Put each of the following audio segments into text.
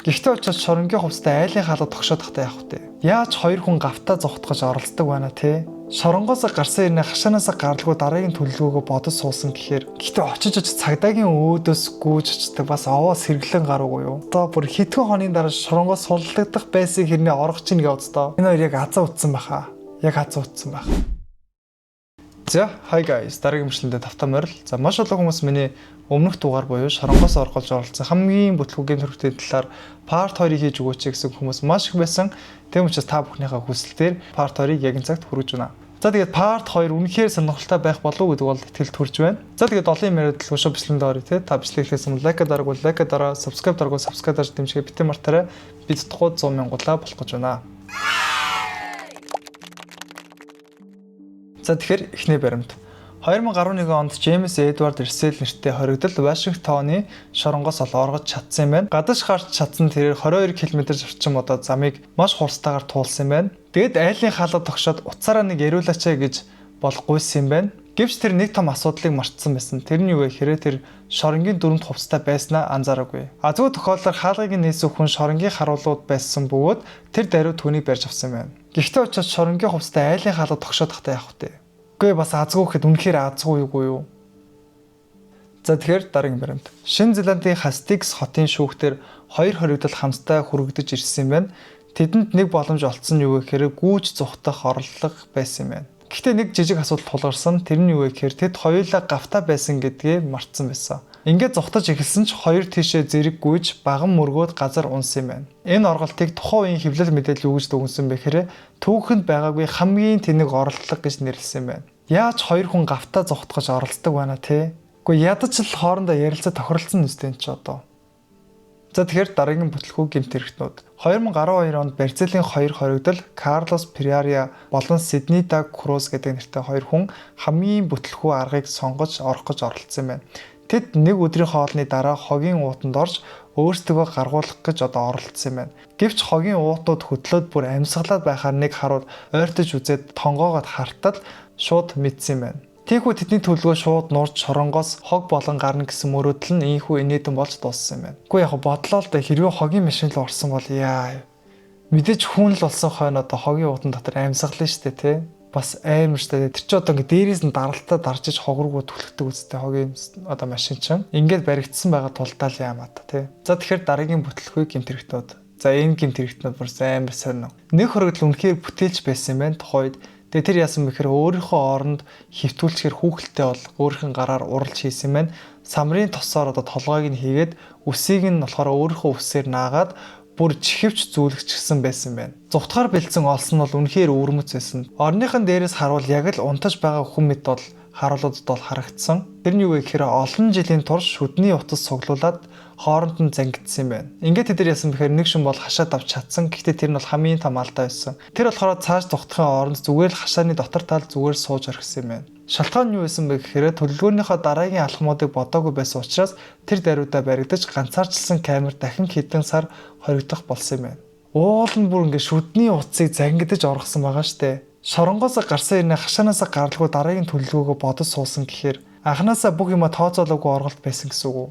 Гэхдээ очиод шоронгийн хувцастай айлын хаалга тогшоод тахтай явах вэ? Яаж хоёр хүн гавтаа зогтгож оролцдог байна те? Шоронгоос гарсан ирнэ хашаанаас гаралгүй дараагийн төлөвлөгөөгөө бодож суусан гэхээр гэхдээ очиж очиж цагдаагийн өөдөөс гүйж очдог бас овоо сэргэлэн гаруугүй юу? Одоо бүр хэдхэн хоногийн дараа шоронгоос суллагдах байсан хэрнээ орох чинь гэж боддоо. Энэ хоёр яг азаа утсан баха. Яг азаа утсан байх. За, hi guys. Дараагийн бичлэгэндээ тавтаа морил. За, маш олон хүмүүс миний өмнөх дугаар буюу шоронгоос орголж оролцсон хамгийн бүтлгүүгийн төрхтэй талаар part 2-ыг хийж өгөөч гэсэн хүмүүс маш их байсан. Тийм учраас та бүхнийхээ хүсэлтээр part 2-ыг яг энэ цагт хүргэж байна. За, тэгээд part 2 үнэхээр сонирхолтой байх болов уу гэдэг бол итгэл төрж байна. За, тэгээд олон юм яриад л шууд бичлэгэнд оръё те. Та бичлэг эхлээс өмнө like дараагүй like дараа, subscribe дараагүй subscribe дарж дэмжигээ битэн мартаарай. Бид тухай 100 мянгуулаа болох гэж байна. За, тэгэхээр эхний баримт. 2011 онд Джеймс Эдвард Эрсэл нэртэй хоригдол Вашингтоны шоронгоос ол оргож чадсан юм байна. Гадагш гарч чадсан тэрээр 22 км орчим одоо замыг маш хурцтайгаар туулсан юм байна. Тэгэд айлын хаалга тогшоод уцаараа нэг яриулаач гэж бол гуйсан юм байна. Гэвч тэр нэг том асуудлыг мартсан байсан. Тэр нь юу вэ гэхээр тэр шоронгийн дүрмт хувцастай байснаа анзаараагүй. А зөв тохиолдолд хаалгыг нээсэн хүн шоронгийн харуулууд байсан бөгөөд тэр даруй түүнийг барьж авсан юм байна. Гэхдээ очиод шоронгийн хувцастай айлын хаалга тогшоод тахтай явах вэ? Үгүй, бас азгүй гэхэд үнэхээр азгүй югүй юу? За, тэгэхээр дараагийн баримт. Шинэ Зеландын Хастингс хотын шүүхтэр хоёр хоригдол хамтдаа хүргэгдэж ирсэн юм байна. Тэдэнд нэг боломж олдсон нь юу вэ гэхээр гүйж зугтах орлого байсан юм байна. Гэхдээ нэг жижиг асуудал тулгарсан. Тэр нь юу вэ гэхээр тэд хоёулаа гавтаа байсан гэдгээ мартсан байсан. Ингээд зугтаж эхэлсэн ч хоёр тийшээ зэрэг гүйж баган мөргөөд газар унсан юм байна. Энэ орголтыг тухайн үеийн хэвлэл мэдээлэл юу гэж дүгнсэн бэ гэхээр түүхэнд байгаагүй хамгийн тэнэг оролдлого гэж нэрлэсэн юм байна. Яаж хоёр хүн гавтаа зугтгаж оролцдог байна те? Гэхдээ ядаж л хоорондоо ярилцаа тохиролцсон нүстэй энэ ч одоо. За, тэгэхээр дараагийн бүтлгүү гэмт хэрэгтнүүд. 2012 онд Бразилийн хоёр хоригдол Карлос Перейра болон Сидни да Круз гэдэг нэртэй хоёр хүн хамгийн бүтлгүү аргыг сонгож орох гэж оролцсон юм байна. Тэд нэг өдрийн хоолны дараа хогийн уутанд орж өөрсдөө гаргуулах гэж одоо оролцсон юм байна. Гэвч хогийн уутууд хөдлөөд бүр амьсгалаад байхаар нэг харуул ойртож үзээд тонгоогоод хартал шууд мэдсэн юм байна. Тийхүү тэдний төлөвлөгөө шууд нурж шоронгоос хог болон гарна гэсэн мөрөөдөл нь ийхүү инээдэн болж дууссан юм байна. Гэхдээ яг бодлоо л да, хэрвээ хогийн машин л орсон бол яа. Мэдээж хүн л болсон хойно одоо хогийн уутан дотор амьсгална штэ тий. Бас амар штэ. Тэр чи одоо ингээ дээрээс нь даралтаа дарж иж хог руу түлхдэг үстэй хогийн одоо машин чинь. Ингээд баригдсан байгаа тулдаа л яамаа та тий. За, тэгэхээр дараагийн бүтлэхүй гэмт хэрэгтүүд. За, энэ гэмт хэрэгтнүүд бүр амар сонин. Нэг хоригдол үнэхээр бүтээлч байсан юм байна тухайд. Тэгээ тэр яасан бэ гэхээр өөрийнхөө оронд хэвтүүлчихэр хүүхэлтэй бол өөрийнх нь гараар уралж хийсэн байна. Самрын тосоор одоо толгойг нь хийгээд үсийг нь болохоор өөрийнхөө үсээр наагаад бүр чихвч зүүлгчсэн байсан байна. Зугтахаар бэлдсэн олсон нь бол үнэхээр өвөрмөц байсан. Орныхон дээрээс харуул яг л унтаж байгаа хүн мэт бол харуулуудад бол харагдсан. Тэр нь юу вэ гэхээр олон жилийн турш шүдний утас цуглуулад хооронд нь зангидсан юм байна. Ингээд тэд нар яасан бэхээр нэг шин бол хашаа давж чадсан. Гэхдээ тэр нь бол хамгийн том алдаа байсан. Тэр болохоор цааш зугтахын оронд зүгээр л хашааны дотор тал зүгээр сууж орхисон юм байна. Шалтгаан нь юу байсан бэ гэхээр төлөвлөгөөнийхөө дараагийн алхмуудыг бодоогүй байсан учраас тэр даруйдаа баригдаж ганцаарчилсан камер дахин хэдэн сар хоригдох болсон юм байна. Уул нь бүр ингээд шүдний утсыг зангидаж оргосон байгаа штэ. Шоронгоос гарсан ирнэ хашаанаас гаралгүй дараагийн төлөвлөгөөгөө бодож суусан гэхээр анханасаа бүх юма тооцоолоогүй орголт байсан гэсэн үг үү?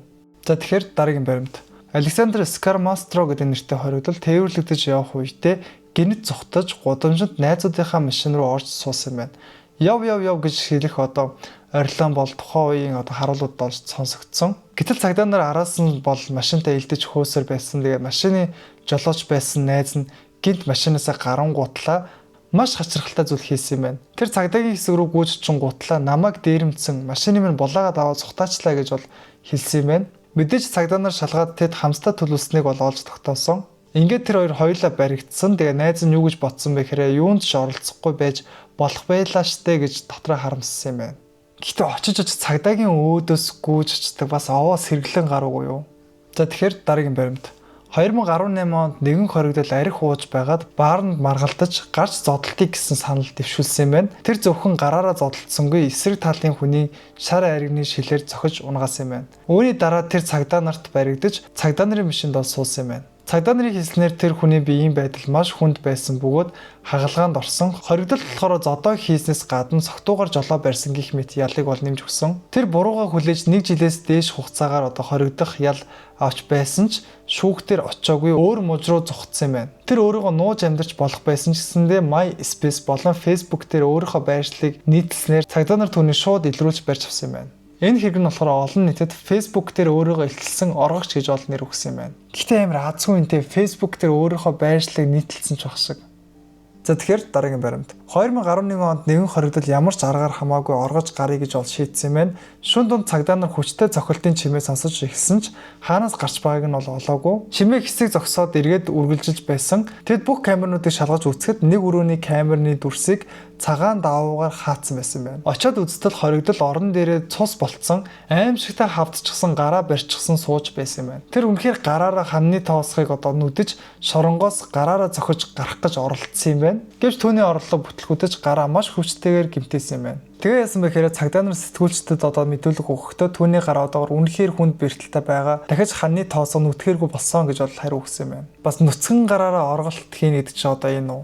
За, тэгэхээр дараагийн баримт. Александр Скармастро гэдэг нэртэй хоригдол тээвэрлэгдэж явах үедээ гинэт зугтаж гудамжинд найзуудынхаа машин руу орж суусан юм байна. Яв яв яв гэж хэлэх одоо орилон бол тухайн үеийн одоо харуулууд болж сонсогдсон. Гэтэл цагдаа нар араас нь бол машинтаа илдэж хөөсөр байсан. Тэгээ машины жолооч байсан найз нь гинт машинаасаа гарангуутлаа маш хачирхалтай зүйл хийсэн юм байна. Тэр цагдаагийн хэсэг рүү гүйж чингуутлаа намайг дээрэмдсэн машины минь булаагаад аваад цухтаачлаа гэж бол хэлсэн юм байна. Мэдээж цагдаа нар шалгаад тэд хамстай төлөвлөснийг бол олж тогтоосон. Ингээд тэр хоёр хоёулаа баригдсан. Тэгээ найз нь юу гэж бодсон бэ гэхээр юунд ч оролцохгүй байж болох байлаа штэ гэж дотроо харамссан юм байна. Гэхдээ очиж очиж цагдаагийн өөдөөс гүйж очдог бас овоо сэргэлэн гаруугүй юу? За, тэгэхээр дараагийн баримт. 2018 онд нэгэн хоригдол арх ууж байгаад бааранд маргалдаж гарч зодолтыг гэсэн санал дэвшүүлсэн юм байна. Тэр зөвхөн гараараа зодолдсонгүй эсрэг талын хүний шар аригны шилээр цохиж унгаасан юм байна. Үүний дараа тэр цагдаа нарт баригдаж цагдаа нарын машинд бол суусан юм байна. Цагдаа нарын хэлснээр тэр хүний биеийн байдал маш хүнд байсан бөгөөд хагалгаанд орсон. Хоригдол болохоор зодоо хийснээс гадна согтуугаар жолоо барьсан гэх мэт ялыг бол нэмж өгсөн. Тэр бурууга хүлээж 1 жилээс дээш хугацаагаар одоо хоригдох ял авч байсан ч шүүхтэр очоогүй өөр мужи руу зугтсан юм байна. Тэр өөрийгөө нууж амьдарч болох байсан ч гэсэндээ MySpace болон Facebook дээр өөрийнхөө байршлыг нийтлснээр цагдаа нар түүнийг шууд илрүүлж барьж авсан юм байна. Энэ хэрэг нь болохоор олон нийтэд Facebook дээр өөрийгөө илтэлсэн оргогч гэж бол нэр өгсөн юм байна. Гэхдээ амар азгүй энтэй Facebook дээр өөрийнхөө байршлыг нийтэлсэн ч байх шиг. За, тэгэхээр дараагийн баримт. 2011 онд нэгэн хоригдол ямар ч аргаар хамаагүй оргож гаръя гэж бол шийдсэн юм байна. Шөнө дунд цагдаа нар хүчтэй цохилтын чимээ сонсож эхэлсэн ч хаанаас гарч байгааг нь бол олоогүй. Чимээ хэсэг зогсоод эргээд үргэлжилж байсан. Тэд бүх камернуудыг шалгаж үзэхэд нэг өрөөний камерны дүрсийг цагаан даавуугаар хаацсан байсан байна. Очоод үзтэл хоригдол орон дээрээ цус болцсон, аймшигтай хавдчихсан, гараа барьчихсан сууж байсан юм байна. Тэр үнэхээр гараараа ханны тоосхыг одоо нүдэж, шоронгоос гараараа зохиж гарах гэж оролдсон юм байна. Гэвч түүний орлого бүтлгүүдэж гараа маш хүчтэйгээр гэмтээсэн юм байна. Тэгээ яасан бэ гэхээр цагдаа нар сэтгүүлчдэд одоо мэдүүлэг өгөхдөө түүний гараа одоогор үнэхээр хүнд бэртэлтэй байгаа. Дахиж ханны тоосго нүтгэхэргүй болсон гэж бол хариу өгсөн юм байна. Бас нүцгэн гараараа орголт хийнэ гэдэг чинь одоо энэ үү?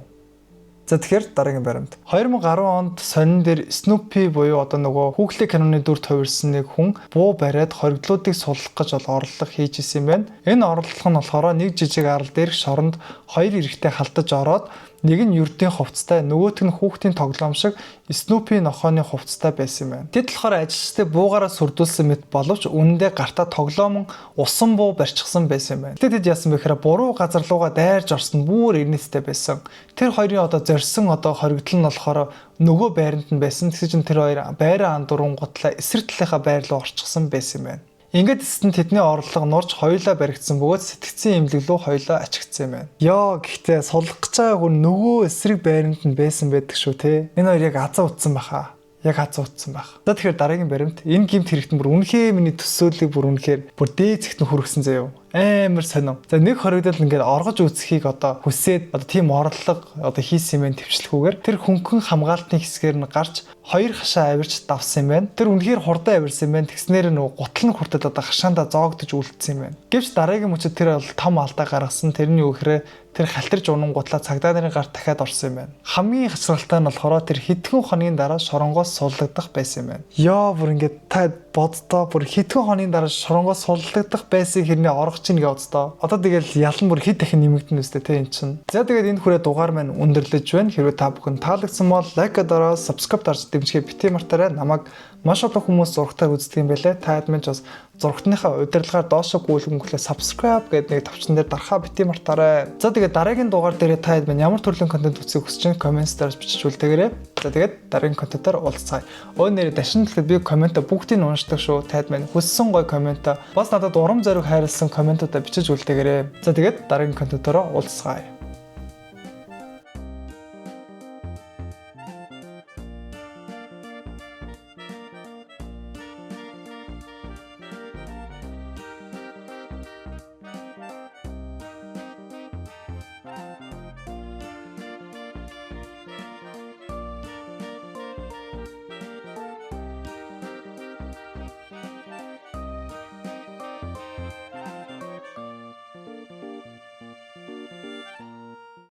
За, тэгэхээр дараагийн баримт. 2010 онд сонин дээр Snoopy буюу одоо нөгөө хүүхлээ киноны дүр хувирсан нэг хүн буу бариад хоригдлуудыг суллах гэж бол орлого хийж исэн юм байна. Энэ орлого нь болохоор нэг жижиг арал дээрх шоронд хоёр эрэгтэй халтаж ороод, нэг нь ердийн хувцастай, нөгөөх нь хүүхдийн тоглоом шиг Snoopy нохойны хувцастай байсан юм байна. Тэд болохоор ажилчдыг буугаараа сүрдүүлсэн мэт боловч үнэндээ гартаа тоглоомон усан буу барьчихсан байсан юм байна. Тэд яасан бэ гэхээр буруу газар руугаа дайрж орсон, бүр эрнээстэй байсан. Тэр хоёрын одоо зорьсон одоо хоригдол нь болохоор нөгөө байранд нь байсан. Тэгсэн чинь тэр хоёр байраа андуурангуутлаа эсрэг талынхаа байр руу орчихсон байсан юм байна. Ингээд эцэст нь тэдний орлого нурж, хоёулаа баригдсан бөгөөд сэтгцийн эмнэлэг рүү хоёулаа ачигдсан юм байна. Йоо, гэхдээ суллах гэж байгаа хүн нөгөө эсрэг байранд нь байсан байдаг шүү те. Энэ хоёр яг азаа утсан баха. Яг азаа утсан байх. За, тэгэхээр дараагийн баримт. Энэ гэмт хэрэгт нь бүр үнэхээр миний төсөөллийг бүр үнэхээр бүр дээд зэгт нь хүргэсэн заяо. Амар сонин. За, нэг хоригдол ингээд оргож үзхийг одоо хүсээд одоо тийм орлого одоо хийсэн юм байна төвчлөхүүгээр тэр хөнгөн хамгаалтын хэсгээр нь гарч хоёр хашаа авирч давсан юм байна. Тэр үнэхээр хурдан авирсан юм байна. Тэгснээр нөгөө гутал нь хүртэл одоо хашаандаа зоогдож үлдсэн юм байна. Гэвч дараагийн мөчөд тэр бол том алдаа гаргасан. Тэр нь юу гэхээр тэр халтарж унангуутлаа цагдаа нарын гарт дахиад орсон юм байна. Хамгийн хачирхалтай нь болохоор тэр хэдхэн хоногийн дараа шоронгоос суллагдах байсан юм байна. Йоо, бүр ингээд та боддоо, бүр хэдхэн хоногийн дараа шоронгоос суллагдах байсан хэрнээ оргож чинь гэж боддоо. Одоо тэгэл ялан бүр хэд дахин нэмэгдэн үстэй те эн чинь. За, тэгээд энэ хүрээ дугаар маань өндөрлөж байна. Хэрвээ та бүхэн таалагдсан бол like дараад, subscribe дарж дэмжихээ битгий мартаарай. Намайг маш олон хүмүүс зурагтаар үздэг юм байлээ. Та хэд ч бас зурагтныхаа удирдлагаар доошо гүйлгэнглээ subscribe гэдэг нэг товчон дээр дарахаа битгий мартаарай. За, тэгээд дараагийн дугаар дээр та хэд маань ямар төрлийн контент үзэхийг хүсэж байна, comment дээр бичиж үлдээгээрэй. За, тэгээд дараагийн контентоор уулзцаая. Өө, нэрээ дашин дэлгэхэд би comment бүгдийг нь уншдаг шүү. Таад маань хүссэн гоё comment, бас надад урам зориг хайрлсан comment уудаа бичиж үлдээгээрэй. За, тэгээд дараагийн контентоор уулзцаая.